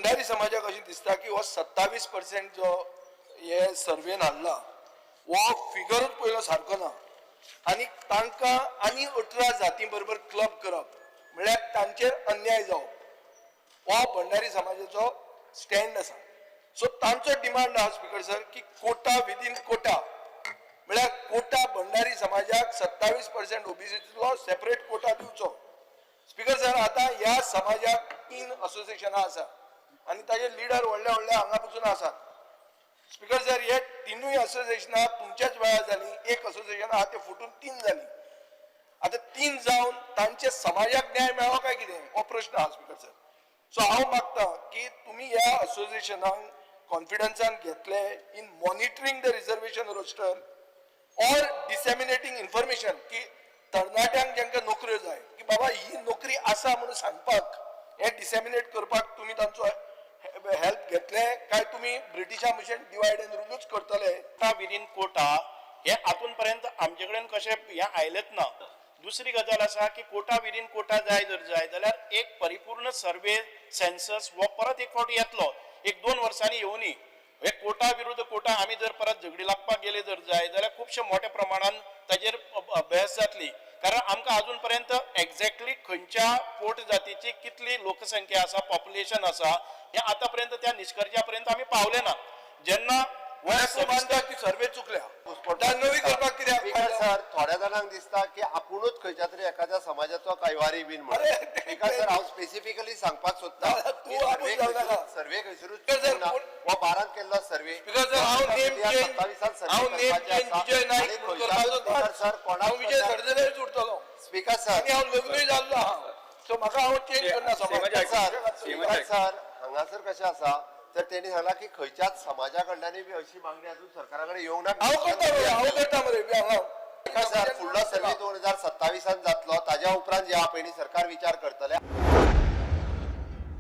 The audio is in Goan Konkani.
भंडारी समाजाक अशें दिसता की हो 27% जो हे सर्वेन हाडला हो फिगरूच पयलो सारको ना आनी तांकां आनी 18 जाती बरोबर क्लब करप म्हळ्यार तांचेर अन्याय जावप हो भंडारी समाजाचो स्टँड आसा. सो तांचो डिमांड आहा स्पीकर सर की कोटा विदीन कोटा, म्हळ्यार कोटा भंडारी समाजाक 27% ओबीसीतलो सेपरेट कोटा दिवचो. स्पीकर सर, आतां ह्या समाजाक 3 असोसिएशनां आसा आनी ताजे लिडर व्हडले व्हडले हांगा पसून आसात. स्पीकर सर, हे तिनूय असोसिएशनां तुमच्याच वेळार जालीं. एक असोसिएशन आहा तें फुटून 3 जालीं. आतां 3 जावन तांचे समाजाक न्याय मेळ्ळो काय कितें हो प्रश्न आहा स्पीकर सर. सो हांव मागता की तुमी ह्या असोसिएशनाक कॉन्फिडन्सान घेतले in monitoring the reservation roster or disseminating information की तरणाट्यांक जांकां नोकऱ्यो जाय की बाबा ही नोकरी आसा म्हणून सांगपाक हें डिसेमिनेट करपाक तुमी तांचो हेल्प घेतले काय तुमी ब्रिटिशा भशेन डिवायड एंड रुलूच करतले? कोटा विदीन कोटा हे आतून पर्यंत आमचे कडेन कशें हें आयलेंच ना. दुसरी गजाल आसा की कोटा विदीन कोटा जाय जर जाय जाल्यार एक परिपूर्ण सर्वे सेन्सस हो परत एक फावटी येतलो, 1-2 वर्सांनी येवनी. हे कोटा विरुद्ध कोटा आमी जर परत झगडी लागपाक गेले जर जाय जाल्यार खुबशे मोठ्या प्रमाणान ताजेर अभ्यास जातली, कारण आमकां अजून पर्यंत एक्झॅक्टली खंयच्या पोट जातीची कितली लोकसंख्या आसा, पॉप्युलेशन आसा, हें आतां पर्यंत त्या निश्कर्शा पर्यंत आमी पावले ना. जेन्ना तूं मानता की सर्वे चुकल्या, नवी करपाक कित्याक? स्पीकर सर, थोड्या जाणांक दिसता की आपुणूच खंयच्या तरी एखाद्या समाजाचो कैवारी बीन म्हणून. स्पीकर सर, हांव स्पेसिफिकली सांगपाक सोदता, तूं आपूण जावं नाका. सर्वे खंयसरूच चुकूंक ना. हो 12 केल्लो सर्वे. स्पीकर सर, हांव नेम चेंज, हांव नेम चेंज विजय नायक म्हणून करपाचो. सर, हांव विजय सरदेसायूच उरतलो. स्पीकर सर, आनी हांव लग्नूय जाल्लो आहा, सो म्हाका हांव चेंज करना समाज. स्पीकर सर, हांगासर कशें आसा तर तेणी सांगला की खंयच्याच समाजा कडल्यानूय बी अशी मागणी अजून सरकारा कडेन येवंक ना. हांव करता मरे, हांव करता मरे हांगा. सर, फुडलो सर्वे 2027 जातलो, ताज्या उपरांत जे आहा पळय न्ही सरकार विचार करतले.